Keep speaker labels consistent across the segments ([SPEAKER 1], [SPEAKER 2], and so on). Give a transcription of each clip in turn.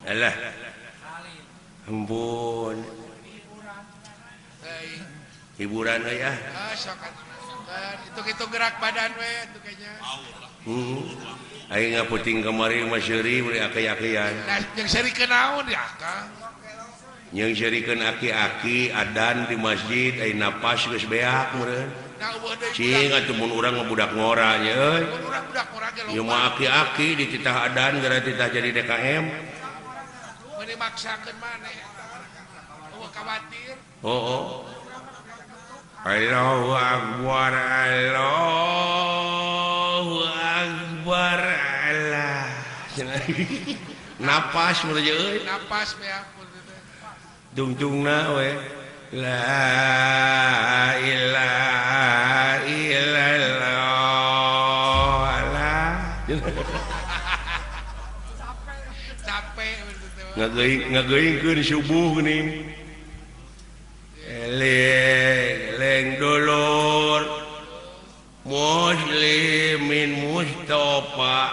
[SPEAKER 1] Alah. Ampun. Hiburan we ah.
[SPEAKER 2] Itu gerak badan we itu kayaknya.
[SPEAKER 1] Aing ngaputing kamari mah seuri meuli aki-akian.
[SPEAKER 2] Jeung seurikeun naon ya, Kang?
[SPEAKER 1] Jeung seurikeun aki-aki adan di masjid aing napas geus beak meureun. Cing atuh mun urang mah budak ngora nya euy. Ieu mah aki-aki dititah adan gara titah jadi DKM.
[SPEAKER 2] Meuni maksakeun maneh. Eueuh khawatir.
[SPEAKER 1] Oh. Allahu Akbar, Allahu Akbar, Allah. Napas mun aja euy.
[SPEAKER 2] Napas beak.
[SPEAKER 1] Dungtungna we. La ilaha illallah. Allah.
[SPEAKER 2] Capek
[SPEAKER 1] ngageuingkeun subuh geuning. Eling dulur muslimin Mustafa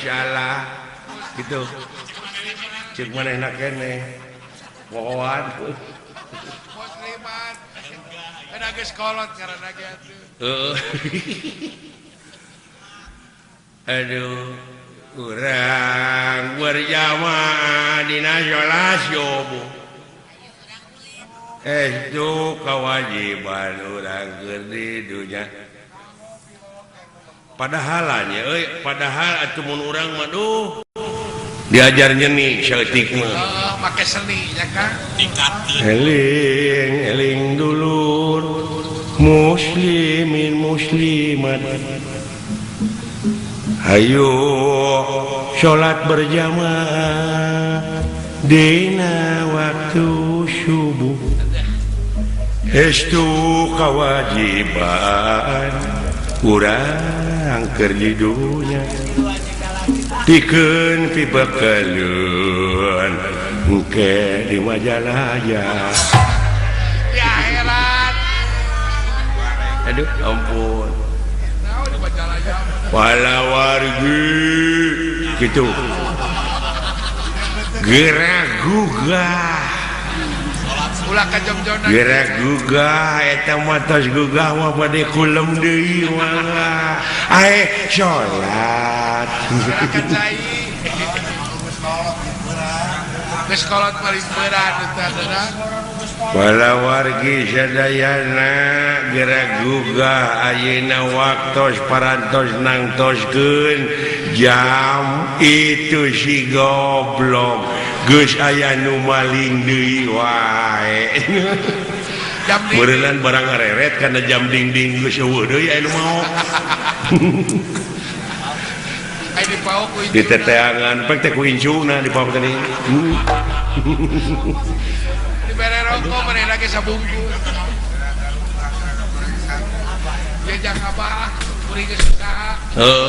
[SPEAKER 1] salah gitu cek manehna keneh pohoan
[SPEAKER 2] musliman kana geus kolot ngaranna ge atuh.
[SPEAKER 1] Aduh urang berjamaah dina salat subuh itu kewajiban urang keur di dunya. Padahalnya euy, padahal atuh mun urang mah duh diajar nyeni saeutik mah.
[SPEAKER 2] Heeh, make seni ya Kang.
[SPEAKER 1] Eling eling dulur muslimin muslimat. Hayu salat berjamaah dina waktu subuh. Estu kewajiban urang keur di dunya pikeun pibekeleun engke di Majalaya.
[SPEAKER 2] Ya heran.
[SPEAKER 1] Aduh ampun. Walawargi gitu. Gerak gugah. Gerak gugah eta mah tos gugah mah bade kulem deui mangga. Ae salat.
[SPEAKER 2] Geus kolot paling berat eta teh.
[SPEAKER 1] Walawargi sadayana gerak gugah ayeuna waktos parantos nangtoskeun jam itu si goblok geus aya nu maling deui wae. Meureunnan barang ngareret kana jam dingding geus eueuh deui aya nu maok. Di teteangan pek teh ku incuna dipaok teh.
[SPEAKER 2] Dibere rokok manehna ge sabungkus. Jejak abah kuring geus usaha.
[SPEAKER 1] Heuh.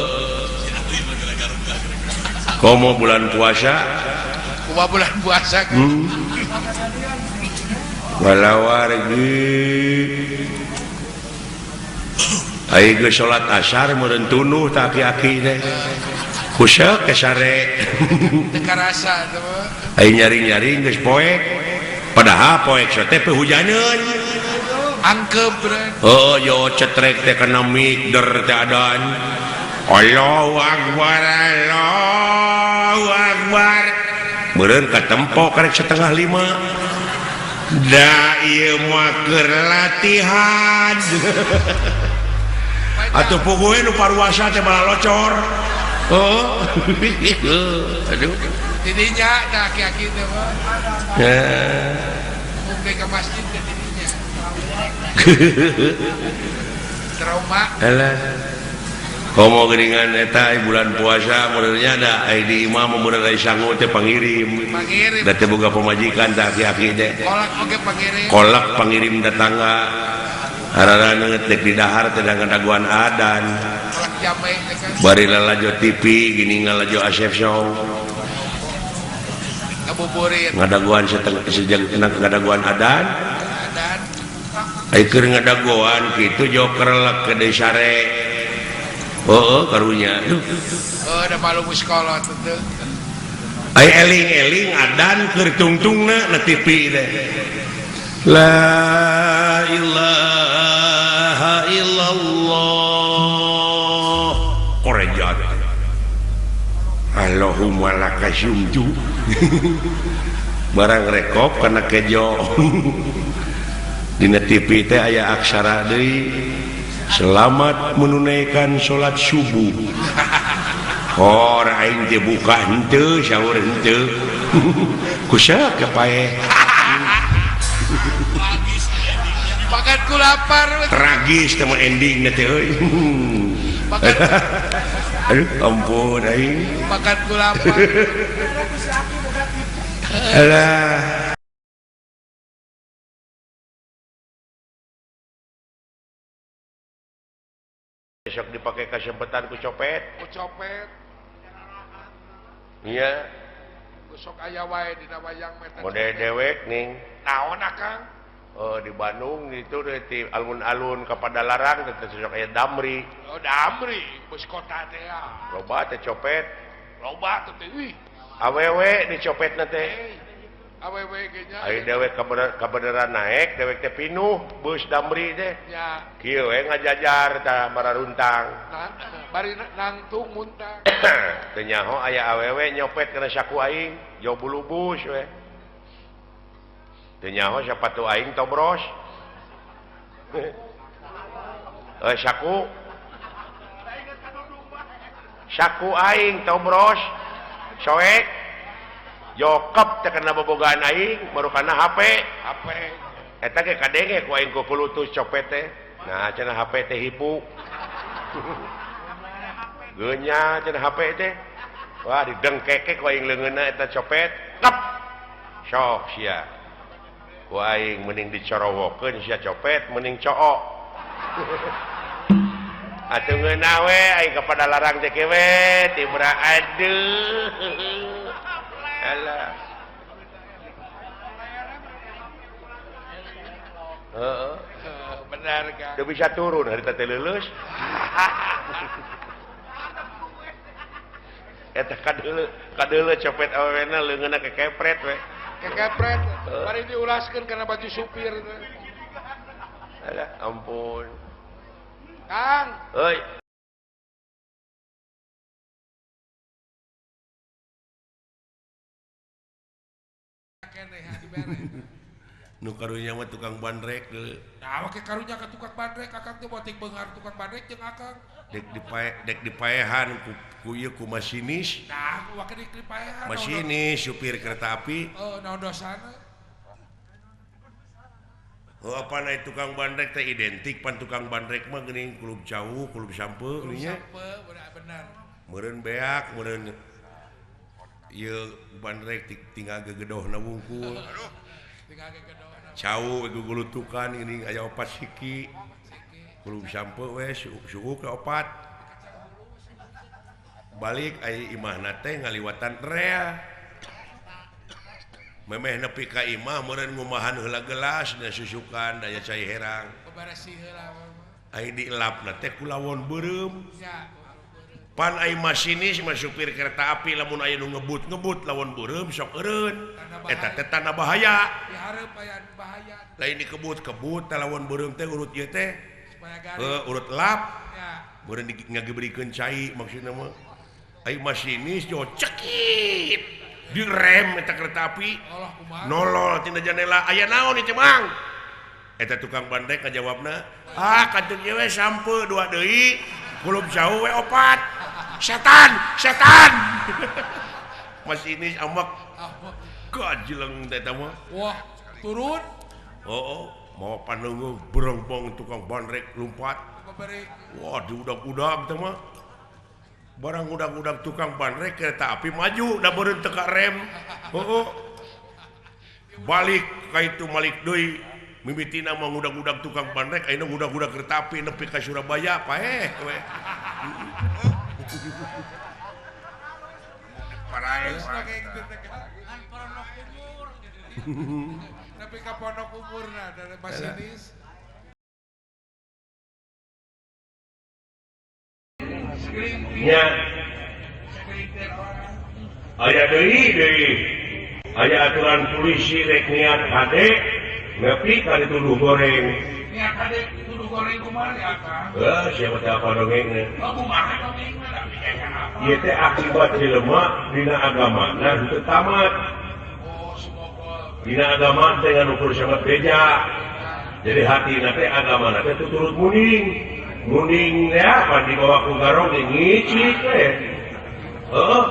[SPEAKER 1] Komo bulan puasa?
[SPEAKER 2] Kumaha bulan puasa?
[SPEAKER 1] Walawargi ai geus salat asar meureun tunuh ta aki-aki teh. Kusek ke sare.
[SPEAKER 2] Teu karasa teh mah.
[SPEAKER 1] Ai nyaring-nyaring geus poek. Padahal poek teh hujaneun.
[SPEAKER 2] Angkep bre.
[SPEAKER 1] Oh yo cetrek teh kana mik der teh adan. Allahu Akbar, Allahu Akbar. Meureun katempo karek 4:30. Da ieu mah keur latihan. Atuh puguh nu paruasa teh malah locor. Oh. Aduh.
[SPEAKER 2] Tidinya tah aki-aki teh mah.
[SPEAKER 1] Heeh.
[SPEAKER 2] Mungkin ke masjid teh tidinya. Trauma.
[SPEAKER 1] Alah. Komo geuningan eta bulan puasa meureunnya da ai di imah meureun ai sangu teh pangirim.
[SPEAKER 2] Pangirim.
[SPEAKER 1] Da teh boga pamajikan tah aki-aki teh.
[SPEAKER 2] Kolak oge pangirim.
[SPEAKER 1] Kolak pangirim datangga. Hararana teh di dahar teh daguan adan.
[SPEAKER 2] Kolak
[SPEAKER 1] Bari lalajo TV gini ngalajo Asep Show. Ngadaguan sejak ngadaguan adan. Ai keur ngadaguan kitu joker lek ke desare. Oh, karunya.
[SPEAKER 2] Oh, da malu muskolot teu.
[SPEAKER 1] Ai eling-eling adan keur tungtungna na TV teh. La ilaha illallah. Korejat. Allahumma laka syumtu. Barang rekop kana kejo. Dina TV teh aya aksara deui. Selamat menunaikan salat subuh. Hor aing teh buka henteu sahur henteu. Kusa kepae.
[SPEAKER 2] Makan ku lapar.
[SPEAKER 1] Tragis teh mah ending teh euy. Aduh ampun aing.
[SPEAKER 2] Makan ku lapar.
[SPEAKER 1] Alah. Besok dipakai kesempatan ku copet.
[SPEAKER 2] Ku copet.
[SPEAKER 1] Iya.
[SPEAKER 2] Besok aya wae dina wayang meta.
[SPEAKER 1] Mode dewek ning.
[SPEAKER 2] Naon akang?
[SPEAKER 1] Oh, di Bandung itu di alun-alun kepada larang teh sok aya Damri.
[SPEAKER 2] Oh, Damri bus kota teh ya.
[SPEAKER 1] Loba teh copet.
[SPEAKER 2] Loba teh euy.
[SPEAKER 1] Awewe dicopetna teh.
[SPEAKER 2] Awewe ge nya.
[SPEAKER 1] Ai dewek kabeneran naek, dewek teh pinuh bus Damri teh.
[SPEAKER 2] Nya.
[SPEAKER 1] Kieu we ngajajar tah mararuntang.
[SPEAKER 2] Nah, bari nangtung muntang.
[SPEAKER 1] Teu nyaho aya awewe nyopet kana saku aing, jauh bulubus we. Teu nyaho sapatu aing tobros. Saku. Saku aing tobros. Soek. Jokep teh kana bobogaan aing baru kana HP.
[SPEAKER 2] HP.
[SPEAKER 1] Eta ge kadenge ku aing ku kulutus copet teh. Nah, cenah HP teh hipu. Geunya cenah HP teh. Wah, didengkeke ku aing leungeunna eta copet. Kep. Sok sia. Ku aing mending dicorowokeun sia copet mending cook. Atuh ngeunah we aing kepada larang teh we tibra aduh. Alah. Heeh.
[SPEAKER 2] Benar kan.
[SPEAKER 1] Teu bisa turun harita teh leuleus. Eta kadeuleu copet awewena leungeunna kekepret we.
[SPEAKER 2] Kekepret, bari diulaskeun kana baju supir.
[SPEAKER 1] Alah, ampun.
[SPEAKER 2] Kang.
[SPEAKER 1] Euy. Nu karunya mah tukang bandrek deui.
[SPEAKER 2] Nah, make karunya ka tukang bandrek, akang teh boting beunghar tukang bandrek jeung akang.
[SPEAKER 1] Dek dipaehan ku ieu ku masinis.
[SPEAKER 2] Nah, wake dipaehan.
[SPEAKER 1] Masinis supir kereta api.
[SPEAKER 2] Oh, naon dosana?
[SPEAKER 1] Oh, apa na tukang bandrek teh identik pan tukang bandrek mah geuning kulub cau, kulub sampe geuning nya.
[SPEAKER 2] Sampe, benar.
[SPEAKER 1] Meureun beak, meureun ieu bandrek tinggal gegedohna wungkul.
[SPEAKER 2] Tinggal gegedohna.
[SPEAKER 1] Cau gugulutukan geuning aya opat siki. Kulub sampe we suuk ke opat. Balik aya imahna teh ngaliwatan rea. Memeh nepi ka imah meureun ngumahan heula gelas da susukan daya cai herang. Ai dielapna teh ku lawon beureum. Pan ai masinis mah supir kereta api lamun aya nu ngebut-ngebut lawon beureum sok eureun. Eta teh tanda bahaya. Lain dikebut-kebut teh lawon beureum teh urut ieu teh. Urut lap. Meureun ngagebrikeun cai maksudna mah. Ai masinis jo cekit. Direm eta kereta api. Nolol tina jandela aya naon ieu Mang? Eta tukang bandrek ngajawabna, "Ah, kantun ieu we sampe dua deui, kulub jauh we opat." Setan, setan. Masinis amak. Gajleng teh eta mah.
[SPEAKER 2] Wah, turun.
[SPEAKER 1] Oh, mau pandeungeuh berongbong tukang bandrek lumpat. Wah, diudag-udag teh mah. Barang udag-udag tukang bandrek kereta api maju da beureun teu ka rem. Heueuh. Balik ka itu malik deui. Mimitina mah ngudag-udag tukang bandrek ayeuna ngudag-udag kereta api nepi ka Surabaya paeh we.
[SPEAKER 2] Tapi ka pondok umurna dari masinis.
[SPEAKER 1] Nya. Aya deui deui. Aya aturan polisi rek niat hade nepi ka dituduh goreng.
[SPEAKER 2] Niat hade dituduh goreng kumaha ya, Kang?
[SPEAKER 1] Heuh, siapa teh apa dongengna?
[SPEAKER 2] Oh, kumaha dongengna da pikirkan apa?
[SPEAKER 1] Ieu teh akibat jelema dina agamana henteu tamat. Dina agama teh ngan ukur sama beja. Jadi hatina teh agamana teh tuturut muning. Muning ya pan dibawa ku garong ge ngicik we. Heuh.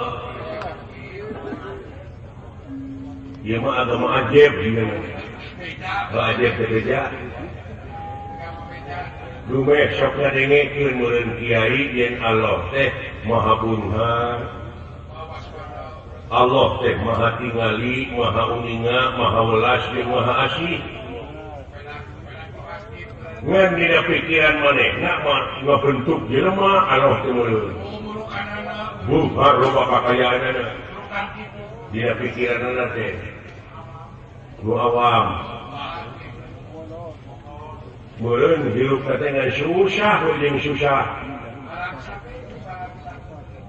[SPEAKER 1] Ieu mah agama ajaib ieu. Heuh ajaib teh beja. Dumeh sok ngadengekeun meureun kiai yen Allah teh Maha Beunghar. Allah teh Maha Tingali, Maha Uninga, Maha Welas jeung Maha Asih. Ngan dina pikiran manehna mah ngabentuk jelema Allah teh meureun. Beunghar loba kakayaanana. Dina pikiranana teh nu awam. Meureun hirup teh ngan susah jeung susah.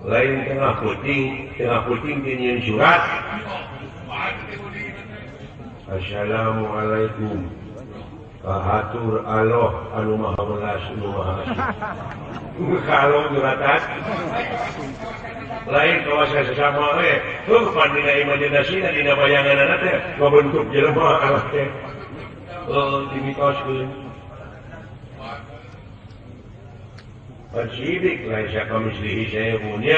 [SPEAKER 1] Lain tengah puting dinin surat. Assalamualaikum. Kahatur Allah anu maha welas anu maha asih. Kalau nyuratan lain kawasan sesama we. Heuh pan dina imajinasina dina bayanganana teh ngabentuk jelema Allah teh. Heuh dimitoskeun. Pensidik lain siapa mislihi saya punya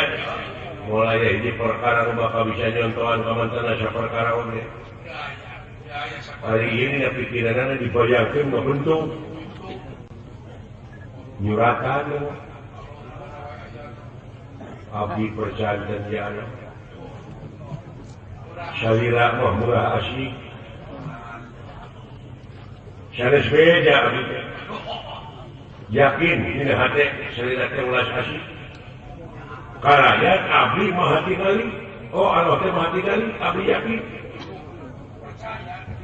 [SPEAKER 1] mulai hiji perkara nu bakal bisa nyontohan ka mantana saperkara oge. Hari ini na pikiranana dibayangkeun ngabentuk nyuratan abdi percanten jana salira mah murah asli sanes beja abdi teh. Yakin dina hate salira teh ulas asih karayan abdi maha tingali. Oh Allah teh maha tingali abdi yakin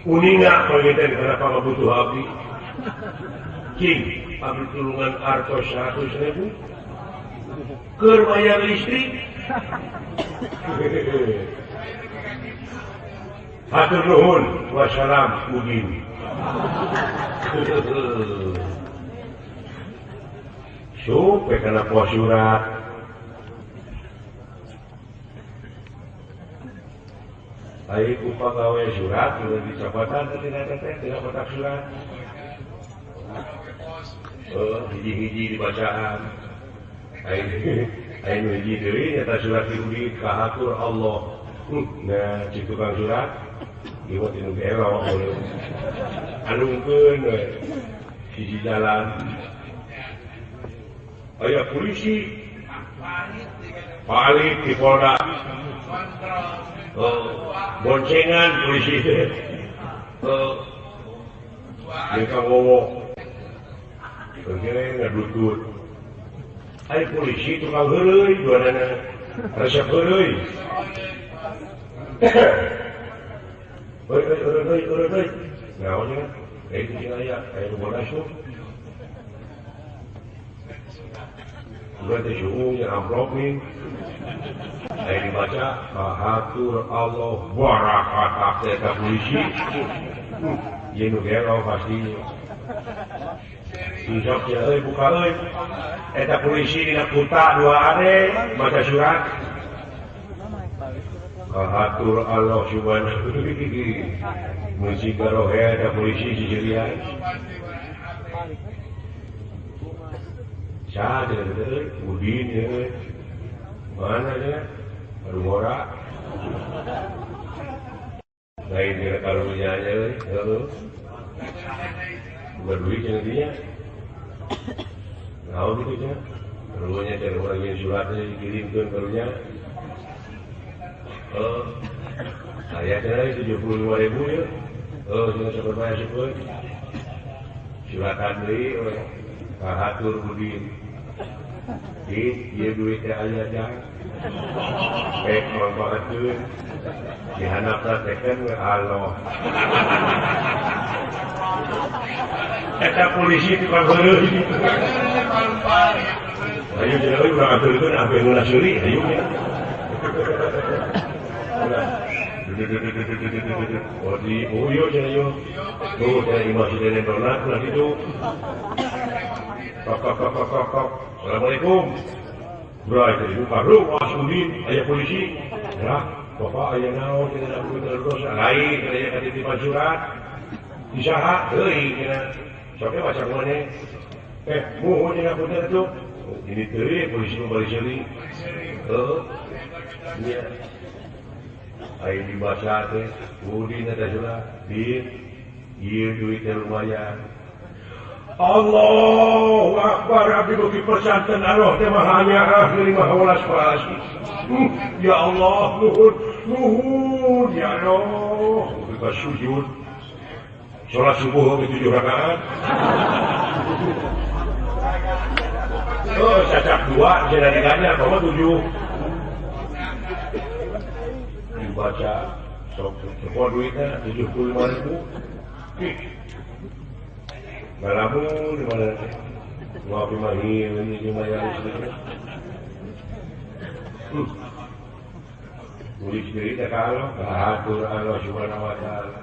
[SPEAKER 1] uninga panginten kana pamabutuh abdi cing abdi tulungan artos 100.000 keur bayar listrik. Hatur nuhun wassalam udin. Supe kana poe surat. Ai ku pagawe surat udah dicapatan teh tina teh tina kotak surat. Hiji-hiji dibacaan. Ai ai nu hiji deui nyata surat diudi kahatur Allah. Nah, cik tukang surat ieu teh nu gelo alungkeun we hiji jalan. Aya polisi palit di Polda. Oh, boncengan polisi teh. Oh. Mereka ngomong. Oke, ngadutut. Ai polisi tukang heureuy duanana. Resep heureuy. Oi oi oi oi oi oi. Naon nya? Kayak itu aya, aya nu bodas tuh. Udah teh suung amplop nih. Saya dibaca kahatur Allah barakat eta polisi. Ieu nu gelo pasti. Insya Allah buka euy. Eta polisi dina kuta dua are maca surat. Kahatur Allah subhanahu wa ta'ala. Musik garohe eta polisi sisirian. Saha teh Udin euy. Mana nya? Aduh ngora. Lain dina karunya nya euy. Heuh. Bukan duit cenah dinya. Naon kitu cenah? Karunya teh urang nyeun surat teh dikirimkeun karunya. Heuh. Aya cenah 75.000 ieu. Heuh cenah saperbayar sepeuh. Suratan deui we. Kahatur Udin. Ih, ieu duit teh aya jang. Manfaatkeun. Dihandapna teh kan we Allah. Eta polisi tukang heureuy. Ayo cenah euy urang aturkeun ampe ngeulah seuri ayo nya. Oh di oh yo cenah yo. Tuh cenah imah si Deden Donat ulah ditu. Kok kok kok kok kok. Assalamualaikum. Bro, itu dibuka, bro, Mas Udin, aya polisi. Ya, bapak aya naon cenah dosa. Lain cenah katitipan surat. Disaha deui cenah. Sok baca maneh. Muhun cenah punten tuh. Ini deui polisi mah bari seuri. Heuh. Nya. Aya dibaca teh, Udin eta surat. Din, ieu duit teh lumayan. Allahu Akbar abdi beuki persanten Allah teh maha nyaah deui maha welas asih. Ya Allah nuhun nuhun ya Allah. Beuki sujud. Salat subuh oge 7 rakaat. Oh, cacak 2 cenah diganya bawa 7. Dibaca sok semua duitnya 75.000. Ngalamun di mana teh? Ngopi mah ini lumayan sedikit. Tulis deui teh ka Allah, hatur Allah Subhanahu wa taala.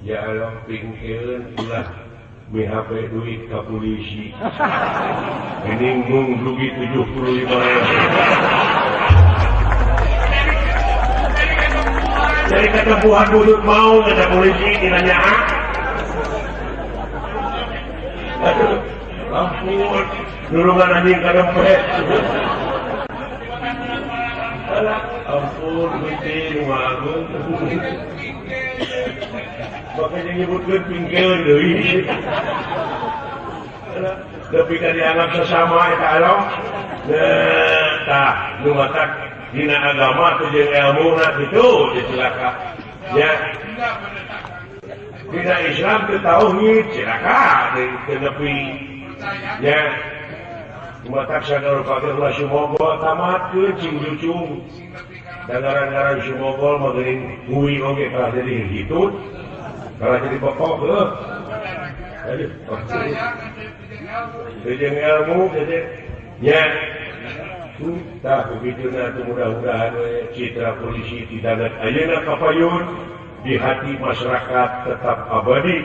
[SPEAKER 1] Ya Allah pingkeun ulah mihape duit ka polisi. Geuning mung rugi 75.000. Dari ketempuhan mulut mau kata polisi dinanya. Aduh, ampun, nulungan anjing kadempet. Alah, ampun, Gusti nu agung. Makanya nyebutkeun pingkeun deui. Alah, tapi ka dianggap sesama eta Allah. Nah, tah nu matak dina agama teh jeung elmuna kitu cilaka. Ya. Dina Islam teu tauhid cilaka teu nepi. Ya. Matak sagala rupa teh ulah sumogol tamatkeun cing jucung. Da ngaran-ngaran sumogol mah geuning hui oge kalah jadi hitut. Kalah jadi pokok heuh. Aduh, teu jeung ilmu teh nya. Tah begituna tuh mudah-mudahan citra polisi tidak ayeuna kapayun di hati masyarakat tetap abadi.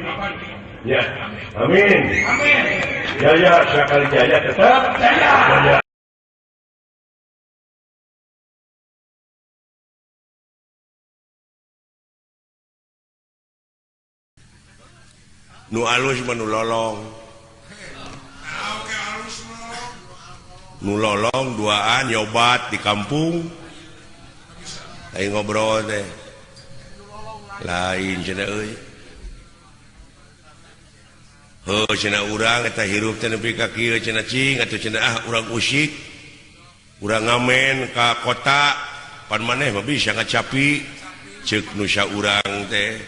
[SPEAKER 1] Ya, amin. Amin. Jaya sakali jaya tetap jaya. Jaya. Nu alus mah nu lolong. Nu lolong duaan nyobat di kampung. Aing ngobrol teh. Lain cenah euy. Heuh cenah urang eta hirup teh nepi ka kieu cenah cing atuh cenah ah urang usik. Urang ngamen ka kota pan maneh mah bisa ngacapi ceuk nu saurang teh.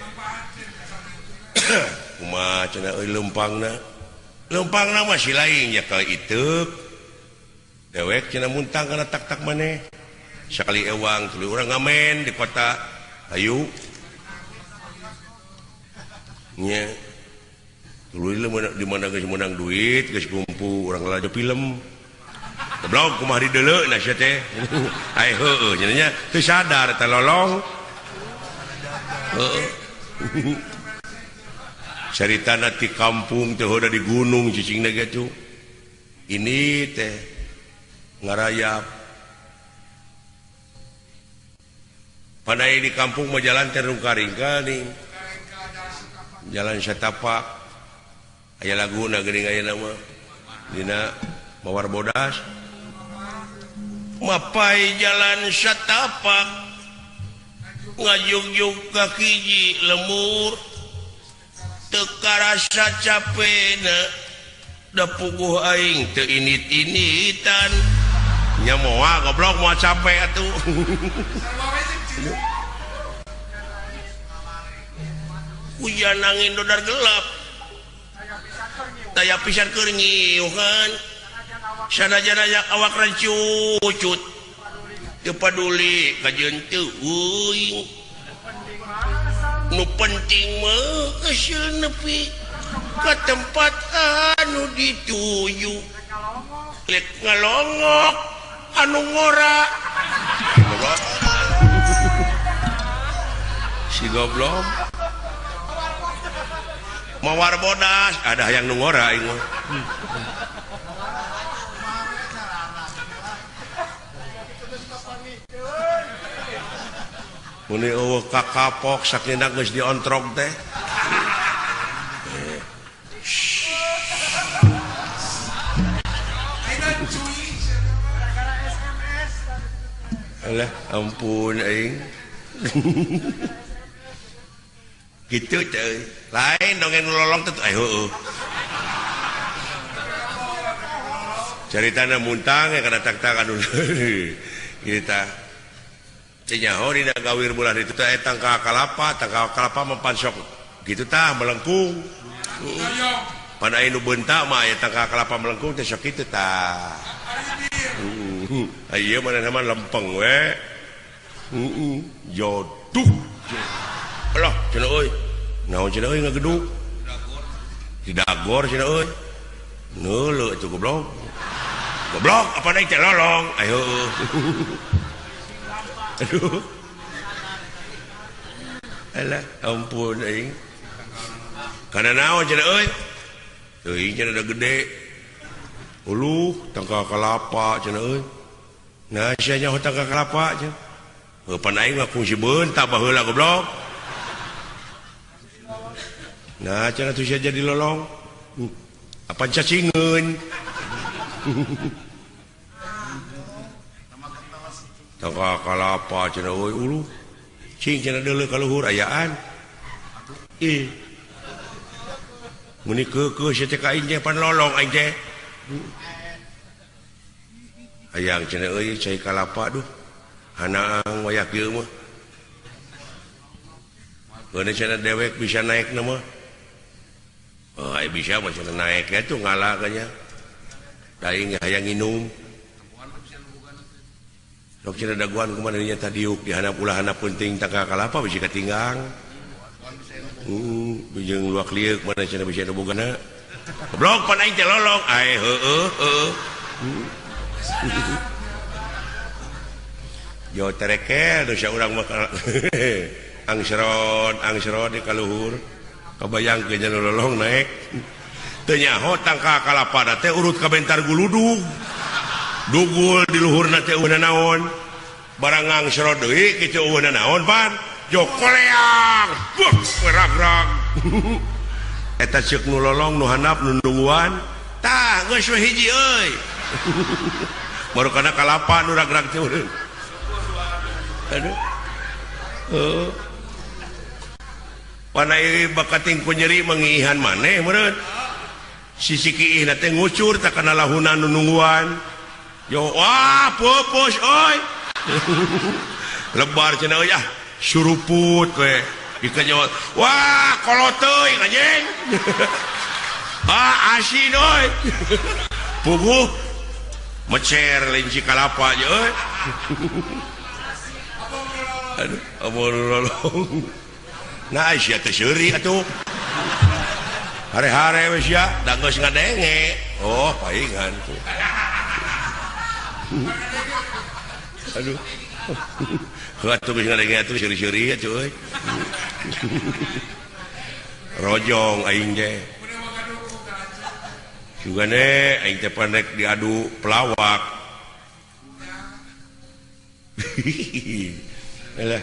[SPEAKER 1] Kumaha cenah euy leumpangna. Leumpangna mah si lain ya kali iteuk. Dewek cenah muntang kana tak-tak maneh. Sakali ewang tuluy urang ngamen di kota. Hayu. Nya. Tuluy di mana geus meunang duit, geus kumpul urang lalajo film. Goblok kumaha dideuleu na sia teh. Ai heueuh cenah nya teu sadar teh lolong. Heueuh. Caritana ti kampung teh hoda di gunung cicingna ge tuh. Ini teh ngarayap. Pandai di kampung mah jalan teh rungka-ringka nih. Jalan satapak. Aya laguna geuning aya nama dina Mawar Bodas. Mapai jalan satapak ngajugjug ka hiji lemur. Teu karasa capena da puguh aing teu init-initan. Nya moal goblok moal capek atuh. Hujan angin dodar gelap. Daya pisan keur nyiuhan. Sanajan aya awak rancucut teu paduli kajeun teu euing. Nu penting mah geus nepi ka tempat anu dituju. Lek ngalongok anu ngora. Si goblok mawar bodas ada yang nu ngora ieu. Muni eueuh kakapok sakina geus diontrog teh. Alah ampun aing. Gitu teh. Lain dongeng nu lolong teh heueuh. Caritana muntang ya kana tak-tak anu. Kieu tah. Teu nyaho dina gawir bulan itu teh tangkal kalapa mempansok gitu tah melengkung. Pan aya nu beunta mah aya tangkal kalapa melengkung teh sok kitu tah. Ieu mana mah lempeng we. Heeh, joduh. Alah, cenah euy. Naon cenah euy ngageduk? Didagor cenah euy. Neuleuh atuh goblok. Goblok apa naik teh lolong. Ayo. Aduh. Alah, ampun aing. Kana naon cenah euy? Teuing cenah da gede. Uluh tangkal kalapa cenah euy. Nah, sia nyaho tangkal kalapa cenah. Heuh pan aing mah kungsi beunta baheula goblok. Nah, cenah tuh sia jadi lolong. Apa cacingeun? Tangkal kalapa cenah euy uluh. Cing cenah deuleu ka luhur ayaan. Ih. Muni keukeuh sia teh ka aing teh pan lolong aing teh. Hayang cenah euy cai kalapa duh. Hanaang wayah kieu mah. Geuna cenah dewek bisa naik na mah. Oh, ai bisa mah cenah naik ya tuh ngala kanya. Da aing hayang nginum. Sok cenah daguan kumaha nya tadiuk di handap ulah handap penting tangkal kalapa bisi katinggang. Jeung luak lieuk mana cenah bisa nu bogana. Goblok pan aing teh lolong. Ai heueuh heueuh. Jo terekel dosa urang mah angsrod di kaluhur. Kabayangkeun nya lolong naik. Teu nyaho tangkal kalapa teh urut ka bentar guludug. Dugul di luhurna teh eueuh naon. Barang angsrod deui kitu eueuh naon pan. Jo koleang. Buh rag-rag. Eta ceuk nu lolong nu handap nu nungguan. Tah geus we hiji euy. Baru kana kalapa nu rag-rag teh. Aduh. Heuh. Panai bakating ku nyeri mengiihan maneh meureun. Sisi kiihna teh ngucur tak kana lahuna nu nungguan. Yo wah pupus euy. Lebar cenah euy ah suruput we. Dikanyot. Wah kolot teuing anjing. Ah asin euy. Puguh mecer linci kalapa aja euy. Aduh, amun lolong. Nah, sia teh seuri atuh. Hare-hare we sia, da geus ngadenge. Oh, paingan tuh. Aduh. Heuh atuh geus ngadenge atuh seuri-seuri atuh euy. Rojong aing teh. Sugane aing teh pandek diadu pelawak. Alah.